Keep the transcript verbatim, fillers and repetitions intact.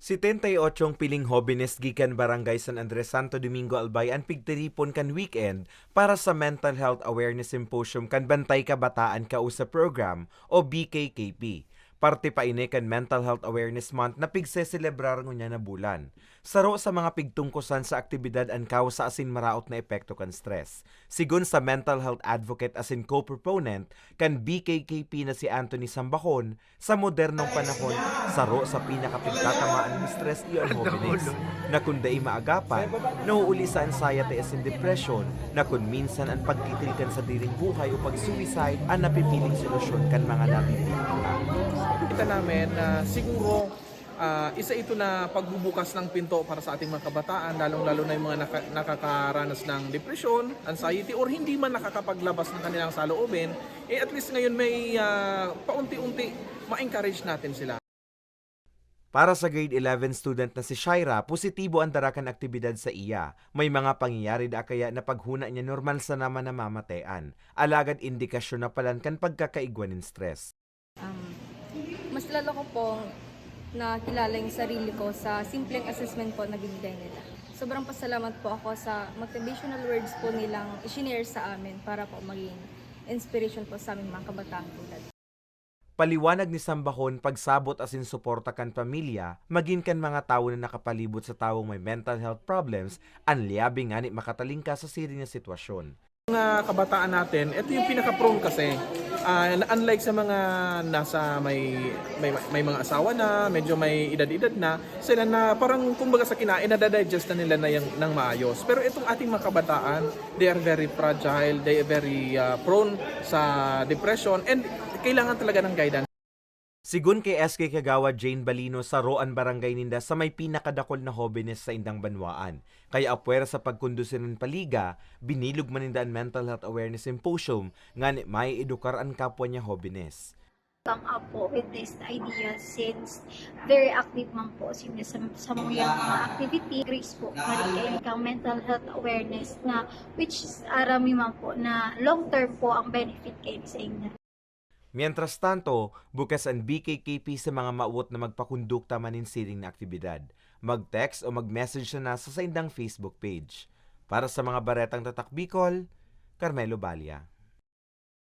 Setenta y ocho piling hobenes gikan Barangay San Andres, Santo Domingo, Albay an pigtiripon kan weekend para sa Mental Health Awareness Symposium kan Bantay Kabataan Kausa Program o B K K P. Parte pa ini kan Mental Health Awareness Month na pigseselebrar ngunyan na bulan. Saro sa mga pigtungkosan sa aktibidad an kawsa asin maraot na epekto kan stress. Sigon sa mental health advocate asin co-proponent kan B K K P na si Anthony Sambahon, sa modernong panahon, saro sa pinakapigtatamaan nin stress iyo an hobenes, na kun dai maagapan, nauuli sa anxiety asin depression, na kun minsan an pagtitil kan sadiring buhay o pag-suicide an napipiling solusyon kan mga nabibiktima. Kita namin na siguro ah, isa ito na pagbubukas ng pinto para sa ating mga kabataan, lalong-lalo na yung mga naka- nakakaranas ng depresyon, anxiety, or hindi man nakakapaglabas ng kanilang saloobin, eh at least ngayon may ah, paunti-unti ma-encourage natin sila. Para sa grade eleven student na si Shaira, positibo an dara kan aktibidad sa iya. May mga pangyayari da kaya na paghuna niya normal sana man namamatean. Alagad indikasyon na palan kan pagkakaigwa nin stress. Um, mas lalo ko pong nakilala yung sarili ko sa simpleng assessment po na binigay nila. Sobrang pasalamat po ako sa motivational words po nilang isinare sa amin para po maging inspiration po sa aming mga kabataan tulad. Paliwanag ni Sambahon, pagsabot asin suporta kan pamilya, magin kan mga tawo na nakapalibot sa tawong may mental health problems, an liyabe ngani makatalingkas sa siring na sitwasyon. Mga kabataan natin, ito yung pinaka-prone kasi. Ah, unlike sa mga nasa may, may, may mga asawa na, medyo may edad-edad na, sila na parang kumbaga sa kinain, nadadigest na nila na yung, ng maayos. Pero itong ating mga kabataan, they are very fragile, they are very ah, prone sa depression, and kailangan talaga ng guidance. Sigon kay S K Kagawad Jane Balino, saro an barangay ninda sa may pinakadakul na hobenes sa indang banwaan. Kaya apwera sa pagkondusir nin paliga, binilog man ninda an Mental Health Awareness Symposium ngani maiedukar an kapwa niya hobenes. Come up po with this idea since very active man po sila sa, sa mga mga activity. Grace po, mali kayo kang mental health awareness na which is arami man po na long term po ang benefit kayo sa inyo. Mientras tanto, bukas an B K K P sa mga mawot na magpakondukta man nin siring na aktibidad. Mag-text o mag-message sana sa saindang Facebook page. Para sa mga Baretang Tatak Bicol, Carmelo Balia.